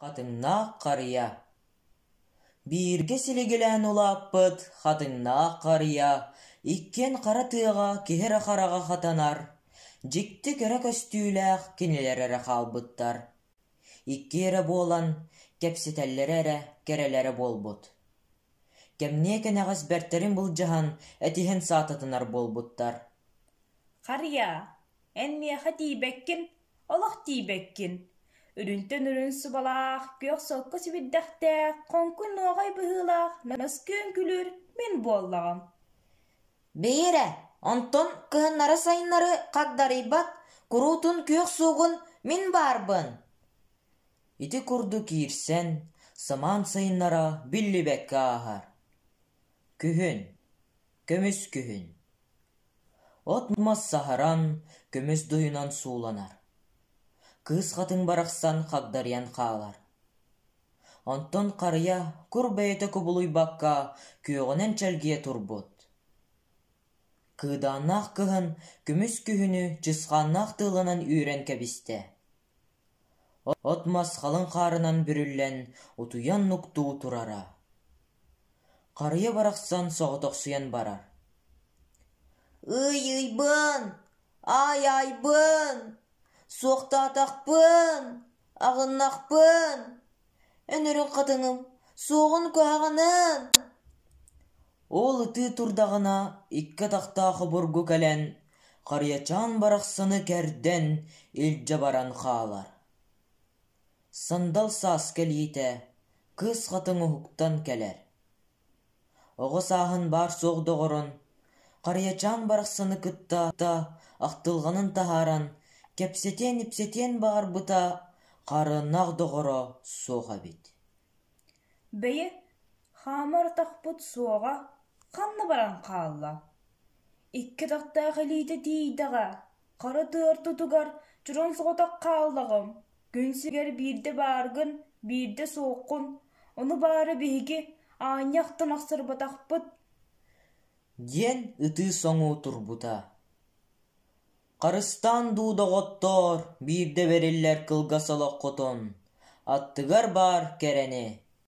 Хатыҥнаах харыйа Бииргэ силигилээн улааппыт хатыҥнаах харыйа иккиэн хара тыаҕа киһи эрэ хараҕа хатанар, дьикти кэрэ көстүүлээх кинилэр эрэ хаалбыттар. Икки эрэ буолан, кэпсэтэллэрэ эрэ кэрэлэрэ буолбут. Кэмниэ кэнэҕэс бэртэрин былдьаһан, этиһэн саататынар буолбуттар. Харыйа, эн миэхэ тиийбэккин, олох тиийбэккин, үрүҥтэн үрүҥ субалаах, күөх солко сибирдэхтээх, хоҥкуй нуоҕай быһыылаах, наскыан күлүүр мин буоллаҕым Бэйи эрэ, онтон кыһыннары-сайыннары хагдарыйбат, куруутун күөх суугун мин баарбын Ити курдук киирсэн, самаан сайыннара биллибэккэ ааһар. Күһүн, көмүс күһүн От-мас саһаран, көмүс дуйунан сууланар. Кыыс хатыҥ барахсан хагдарыйан хаалар. Онтон харыйа кур бэйэтэ кубулуйбакка күөҕүнэн чэлгийэ турбут. Кыыдааннаах кыһын көмүс күһүнү чысхааннаах тыалынан үүрэн кэбистэ. От-мас халыҥ хаарынан бүрүллэн утуйан нуктуу турара. Харыйа барахсан соҕотохсуйан барар: «Ый-ыйбын, аай-аайбын, суохтаатахпын, аҕыннахпын, эн үрүҥ хатыҥым, суоҕун куһаҕанын!» Ол ытыы турдаҕына икки атахтаах обургу кэлэн, Харыйачаан барахсаны кэрдэн илдьэ баран хаалар. Сандал саас кэлиитэ, кыыс хатыҥ уһуктан кэлэр. Оҕо сааһын баар-суох доҕорун, Харыйачаан барахсаны кытта ахтылҕанын таһааран, кэпсэтиэн-ипсэтиэн баҕарбыта, хаарыаннаах доҕоро суох эбит. Бэйи, хаамар атахпыт суоҕа ханна баран хаалла? Икки атахтаах илиитэ тиийдэҕэ, хара тыа ортотугар чороҥ соҕотох хааллаҕым, күн сиригэр биирдэ бааргын, биирдэ суоххун, ону баара биһиги аанньа ахтан ахсарбатахпыт диэн ытыы-соҥуу турбута. Харыстаан дуу, доҕоттоор, биирдэ бэриллэр кылгас олоххутун, аттыгар баар кэрэни.